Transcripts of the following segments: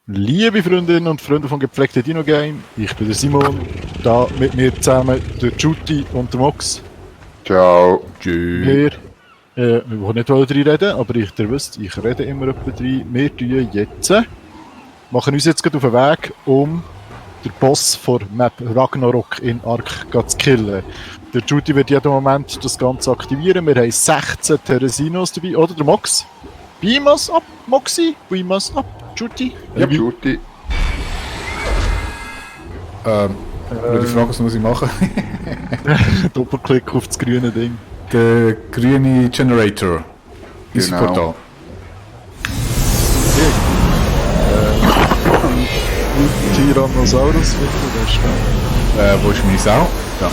Liebe Freundinnen und Freunde von gepflegten Dino Game, ich bin der Simon, da mit mir zusammen der Juti und der Mox. Ciao. Wir wollen nicht drin reden, aber ihr wisst, ich rede immer etwa drin. Wir tun jetzt, machen uns jetzt gerade auf den Weg, um den Boss von Map Ragnarok in Ark zu killen. Der Juti wird jeden Moment das Ganze aktivieren. Wir haben 16 Teresinos dabei, oder der Mox? Beam us up, Moxie, beam us up, Juti. Ja, Juti. Die Frage, was muss ich machen? Doppelklick auf das grüne Ding. Der grüne Generator ist Genau. Portal. Tyrannosaurus, bitte, Wo ist meine Sau? Da. okay.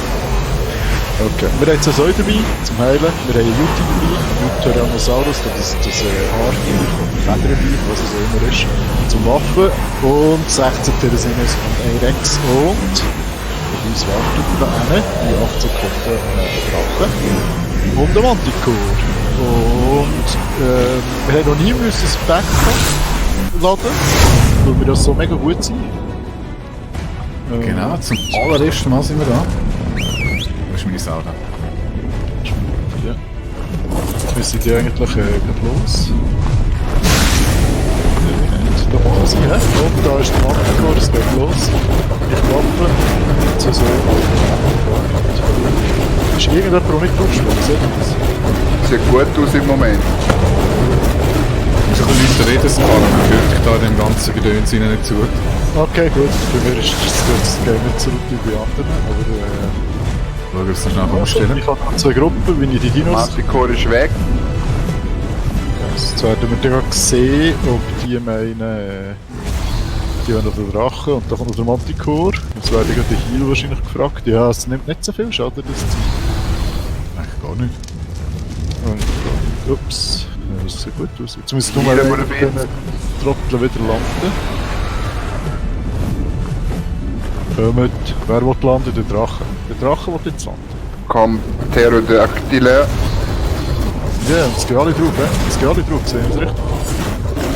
Wir haben jetzt ein Säu dabei, zum Heilen. Wir haben einen Juti dabei, Tyrannosaurus, das Haartier oder Federvieh, was es auch immer ist, zum Waffen. Und 16 Teresinos und ein Rex. Und bei uns wartet da eine, die 8 Sekunden Drache. Und ein Manticore. Und wir haben noch nie müssen das Backpack laden, weil wir das so mega gut sind. Genau, zum allerersten Mal sind wir da. Wo ist meine Sau da? Ja. Jetzt müssen die eigentlich gerade los. Da machen sie, hä? Und da ist der Manticore, es geht los. Ich klappe. Jetzt so. Ist irgendjemand, der nicht draufschlägt? Seht ihr das? Sieht gut aus im Moment. So ein bisschen Leute reden, man hört da dem ganzen Gedöns ihnen nicht zu. Okay, gut. Für mich ist das Game nicht so gut wie bei anderen. Aber Schauen wir es noch schnell umstellen. ich habe noch 2 Gruppen, wenn ich die Dinos. Manticore ist weg. Jetzt werden wir dann sehen, ob die meinen, die haben noch den Drachen und da kommt noch der Manticore. Jetzt werde ich gerade den Heal wahrscheinlich gefragt. Ja, es nimmt nicht so viel Schaden, das Ziel. Eigentlich gar nicht. Und, ups, ja, das sieht gut aus. Jetzt müssen wir mal Wieder mit den Trotteln wieder landen. Kommt, wer will landen? Der Drache. Der Drache will jetzt landen. Kommt Pterodactyl. Ja, und es gehen alle drauf, es gehen alle drauf, sehen Sie es richtig?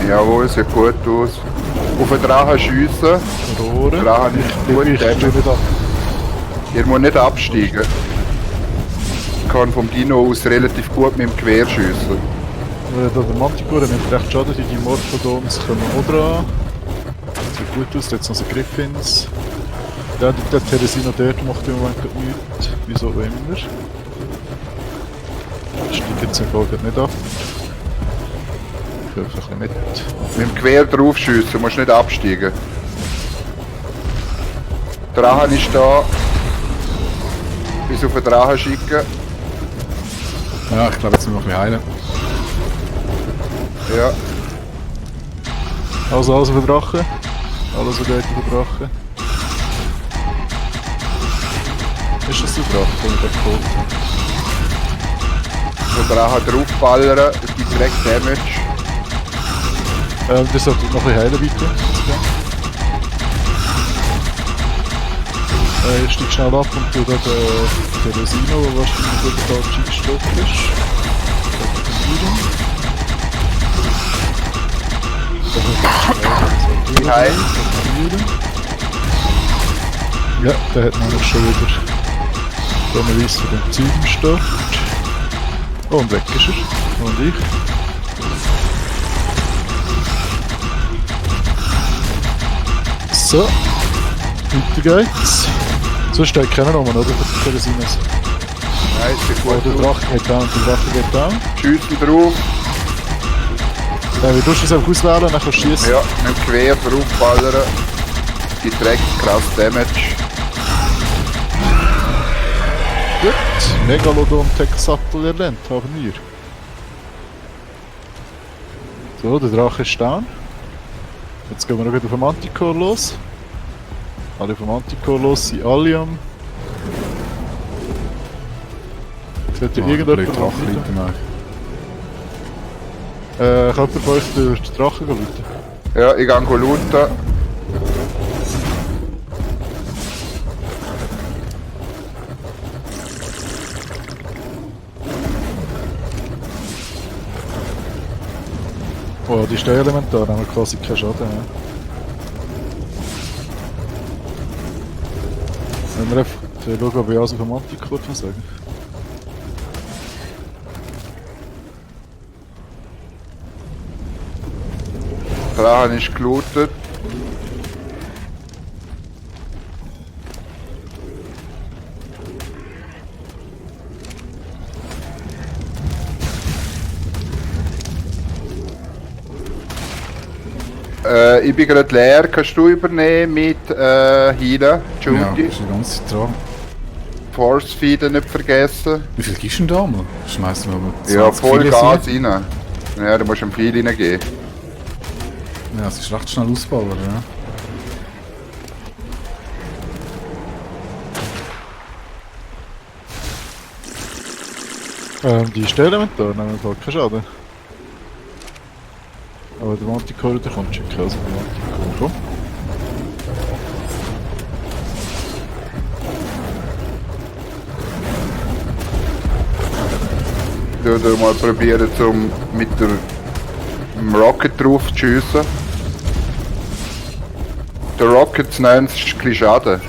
Jawohl, sieht gut aus. Auf den Drachen schiessen. Rohren. Drachen ist gut. Ich tue nicht ab. Ihr müsst nicht absteigen. Ich kann vom Dino aus relativ gut mit dem Gewehr schiessen. Der Manticore nimmt recht Schaden, die Morphodons kommen auch dran. Sieht gut aus, jetzt noch so Griffins. Ja, der Teresino dort macht im Moment gerade nichts. Wieso auch immer. Steigt jetzt im Fall gerade nicht ab. Ich helfe ein bisschen mit. Mit dem Gewehr drauf schiessen, musst nicht absteigen. Der Drachen ist da. Bis auf den Drachen schicken. Ja, ich glaube, jetzt müssen wir noch ein bisschen heilen. Ja. Also alles auf den Drachen. Alles auf den Drachen. Ist das der Drache, den ich da geholt habe? Den Drachen draufballern, es gibt direkt Damage. Das sollte noch ein bisschen heilen, bitte. Ich steige schnell ab und tue da den Rosino, der wahrscheinlich über da Cheatstoff ist. Die heilen. Ja, der hat nämlich schon wieder dummerweise von dem Zeug gestoppt. Oh, und weg ist er. Und ich. So. Weiter geht's. Sonst steht keiner Namen, oder? Für die Sinnes. Nein, sieht Oh, gut der aus. Drache geht down, der Drache geht down. Schiessen drauf. Wie tust du es einfach auswählen, dann kannst du schießen. Ja, mit dem Gewehr draufballern. Es gibt direkt krass Damage. Gut. Megalodon Texattel erlernt, haben wir. So, der Drache ist down. Jetzt gehen wir noch auf den Manticore los. Alle auf den Manticore los, sind alle am... Seht ihr irgendjemand Drachen landen? liegen nach. Kann jemand von euch den Drachen looten? Ja, ich gehe looten. Oh, die ist elementar, haben wir quasi keinen Schaden. Ja. Wenn wir einfach schauen, ob ich alles auf dem Manticore kann sagen. Drachen ist gelootet. Ich bin gerade leer, kannst du übernehmen mit Healen, Ja, Judy? ist die ganze Zeit dran. Force Feeden nicht vergessen. Wie viel gibst du denn da mal? Schmeißen wir mal Ja, 20 voll Filet Gas rein. rein. Ja, da musst du viel reingeben. Ja, es ist recht schnell ausgebaut, ja. Die Stellelementar nehmen wir keinen Schaden. Aber der Manticore, der kommt schon also der Manticore, komm. Ich würde mal probieren, mit dem Rocket drauf zu schiessen. Der Rocket zu nehmen, ist ein bisschen schade.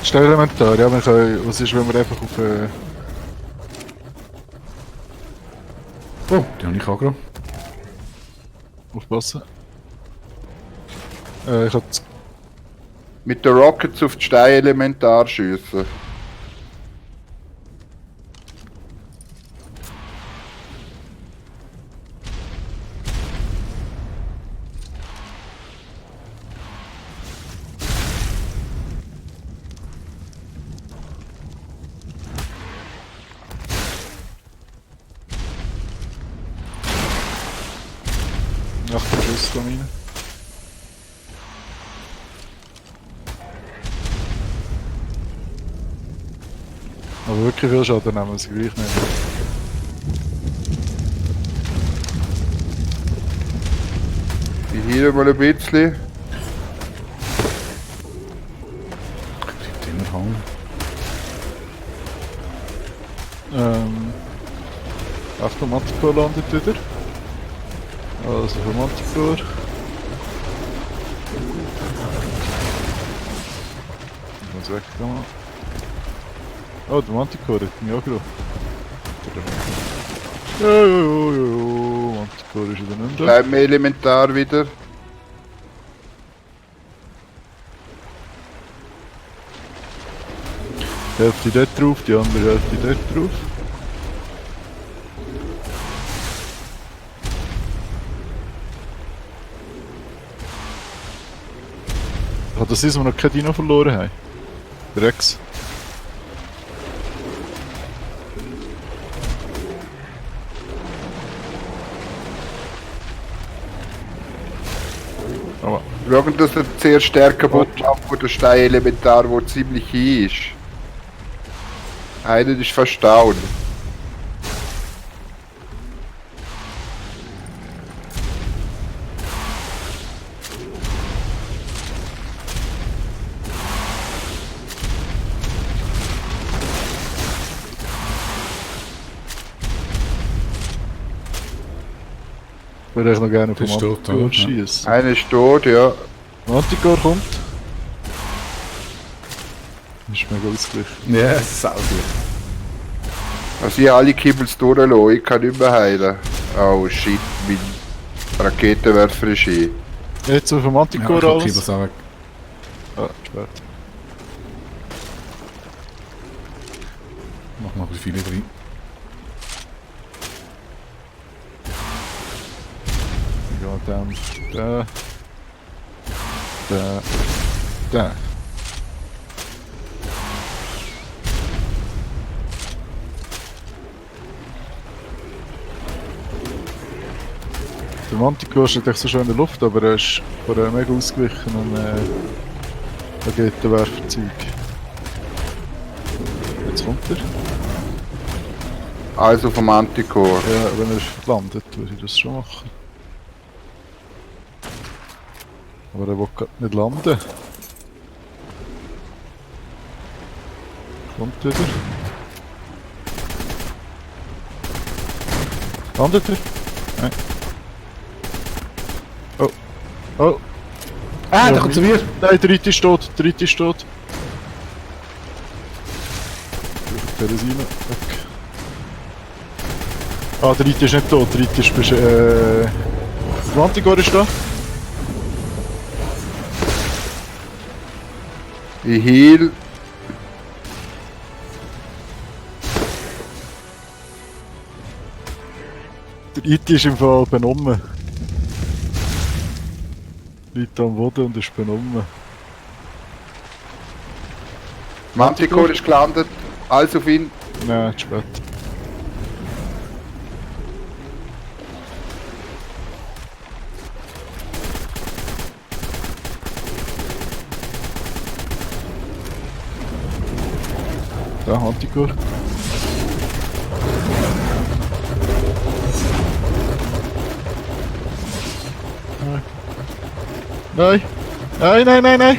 Stellelementar, ja, wir können, was ist, wenn wir einfach auf... Oh, die habe ich auch gerade. aufpassen. Ich hab Mit den Rockets auf die Steinelementar schiessen. nach dem Schuss da rein. Aber wirklich viel Schaden nehmen sie gleich nicht. Ich heile mal ein bisschen. Bleibt immer hängen. Achtung, Manticore landet wieder. Also für Manticore. Ich muss weg da mal. Oh, der Manticore hat mich auch gerufen. Jo, Manticore ist wieder nicht da. Bleibt mir Elementar wieder. Die Hälfte dort drauf, die andere Hälfte dort drauf. Kann das sein, dass wir noch kein Dino verloren haben? Der Rex. Aber Schauen, dass er zuerst stärker macht von der Steinelementar, wo ziemlich hin ist. Einer ist fast down. ich würde echt noch gerne auf Der den ist tot, Manticore oder? schießen. Einer ist tot, ja. Manticore kommt. Ist mega ausgeglichen. Ja, es ist auch gut. Also ich habe alle Kibbles durchlassen, ich kann nicht mehr heilen. Oh shit, mein Raketenwerfer ist hin. Jetzt auf den Ja, Manticore ich hab alles. Kibbles auch weg. Ah, spät. Mach mal ein bisschen viele rein. Ja, dann. Da. Der Manticore steht echt so schön in der Luft, aber er ist vorher mega ausgewichen und Raketenwerferzeug. Jetzt kommt er. Also vom Manticore. Ja, wenn er landet, würde ich das schon machen. Aber er will gerade nicht landen. Kommt wieder. Landet er? Nein. Oh. Oh. Ah, der kommt zu mir! Nein, der dritte ist tot, der dritte ist tot. Der ist rein. Okay. Ah, der dritte ist nicht tot, der dritte ist der Manticore ist da. Ich heal. Der IT ist im Fall benommen. Liegt am Boden und ist benommen. Manticore ist gelandet. Alles auf ihn. Nein, zu spät. Da, Manticore. Nein! Nein, nein, nein, nein!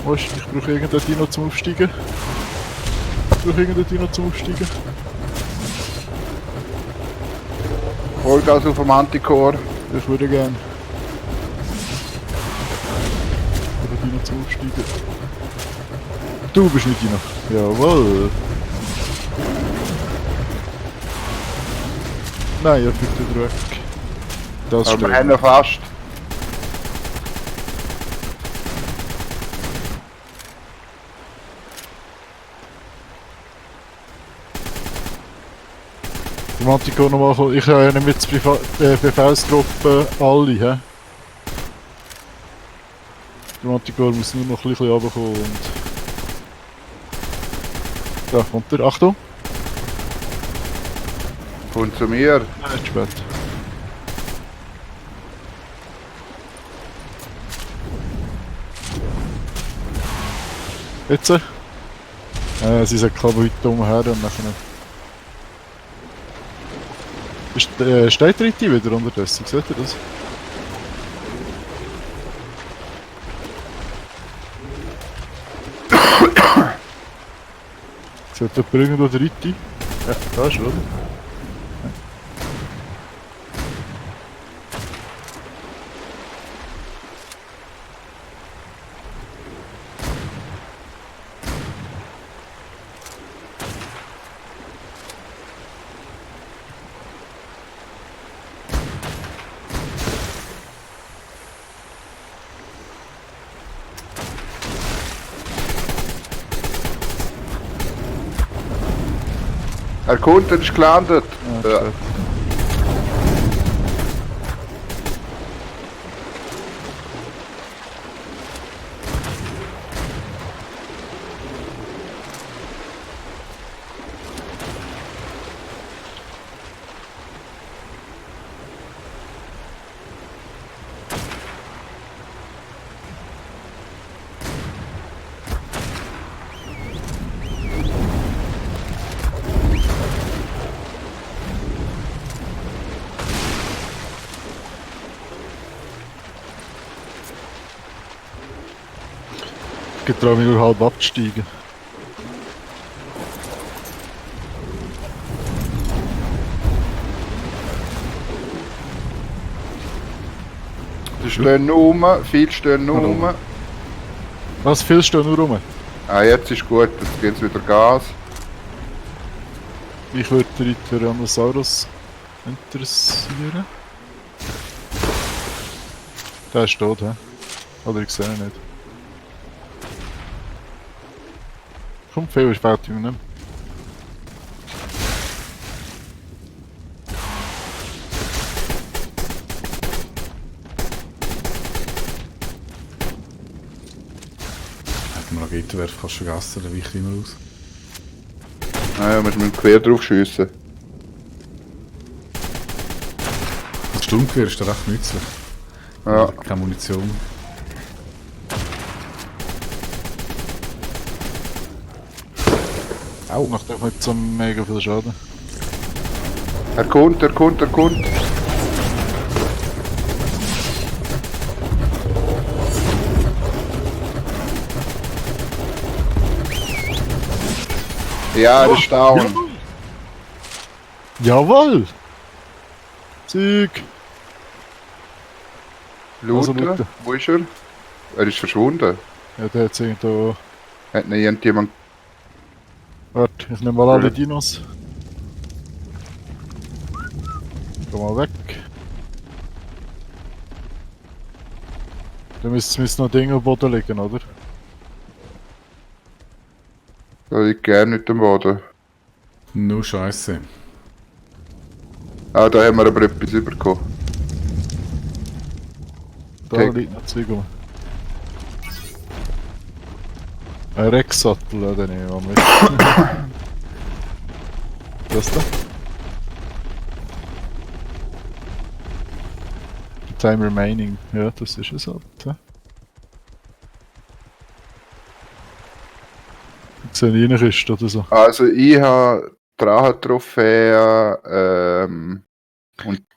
Was? Ich brauche irgendeinen Dino zum Aufsteigen. Ich brauche irgendeinen Dino zum Aufsteigen. Vollgas auf dem Manticore. Ich würde gerne. Oder Dino zum Aufsteigen. Du bist nicht Dino. Jawohl! Nein, er fliegt wieder weg. Das Aber wir stimmt. haben ihn fast. Der Manticore nochmal kommen. Ich habe ja nicht mit der Befehlstruppe alle, hä? Der Manticore muss nur noch ein bisschen runterkommen und... Da kommt er. Achtung! Kommt zu mir. Nein, zu spät. Jetzt? Sie sind Klaboid umher und nachher... steht der IT wieder unterdessen? Seht ihr das? Sieht jemand irgendwo der IT? Ja, da ist er, oder? Er kommt und ist gelandet. Ja, Ja. steht. Ich traue mich nur halb abzusteigen. Die stehen noch rum, viele stehen noch rum. Was, viel stehen nur rum? Ah, jetzt ist gut, jetzt geht's wieder Gas. Ich würde den Tyrannosaurus interessieren. Der ist tot, hä? Oder ich sehe ihn nicht. Kommt viel, ich baue ihn nicht. Hat man Raketenwerfer fast vergessen, der weicht immer aus. Naja, wir müssen quer drauf schiessen. Das Sturmgewehr ist da recht nützlich. Ja. Keine Munition. Au, macht auch nicht so mega viel Schaden. Er kommt, er kommt, er kommt. Ja, er ist down. Jawohl! Zeug! Also Looter? Looter. Wo ist er? Er ist verschwunden. Ja, der hat irgendwo... Hat nicht irgendjemand... Warte, ich nehme mal alle Dinos. Geh mal weg. Da müsste noch Dinge am Boden liegen, oder? Da liegt gerne nicht am Boden. Nur Scheiße. Ah, da haben wir aber etwas bekommen. Da Take. liegt noch Zeug rum. Ein Rex-Sattel, ja, den nehme ich mal mit. Das da? Time remaining, ja, das ist es halt. Ja. Jetzt sind rein ist oder so. Also ich habe Drachen-Trophäe,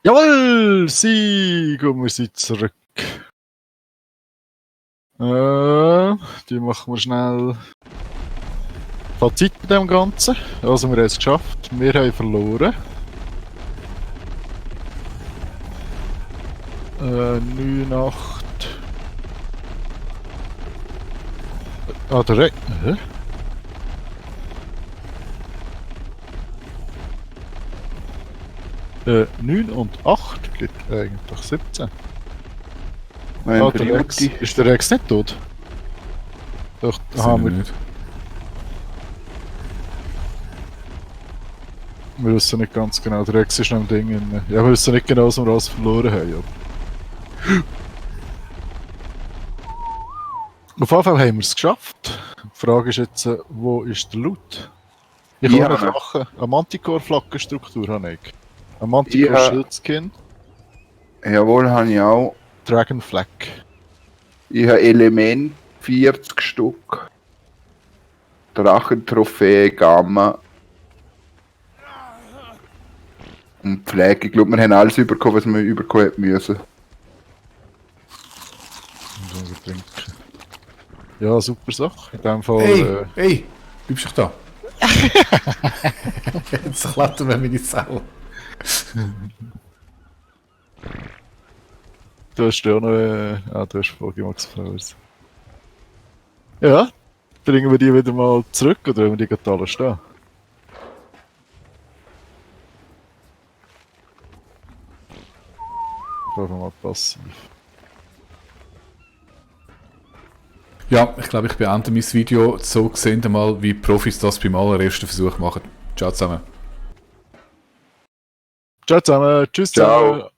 Jawohl! Sieg! Und wir sind zurück. Die machen wir schnell. Fazit bei dem Ganzen. Also wir haben es geschafft. Wir haben verloren. 9-8. Ah, der Hä? Äh, 9 und 8 gibt eigentlich 17. Ah, der Rex. Ist der Rex nicht tot? Doch, Sind wir wir nicht. wissen nicht ganz genau. Der Rex ist noch im Ding. Ja, wir wissen nicht genau, was wir alles verloren haben. Ja. Auf jeden Fall haben wir es geschafft. Die Frage ist jetzt, wo ist der Loot? Ich Ja, habe eine Sache. Eine Manticore-Flaggenstruktur habe ich. Ein Manticore Ja. Shield Skin, Jawohl, habe ich auch. Dragon Flag. Ich habe Element 40 Stück. Drachentrophäe, Gamma. Und Pflege. Ich glaube, wir haben alles bekommen, was wir bekommen hätten müssen. Und unser Trinken. Ja, super Sache. In dem Fall. Hey, hey, bleibst du da? Jetzt klappen wir meine Sau. Du hast ja noch. Du hast Pokémon Flowers. Ja, bringen wir die wieder mal zurück oder wollen wir die gerade alle stehen? Einfach mal passiv. Ja, ich glaube, ich beende mein Video. So gesehen mal, wie Profis das beim allerersten Versuch machen. Ciao zusammen. Ciao zusammen, tschüss Ciao. zusammen.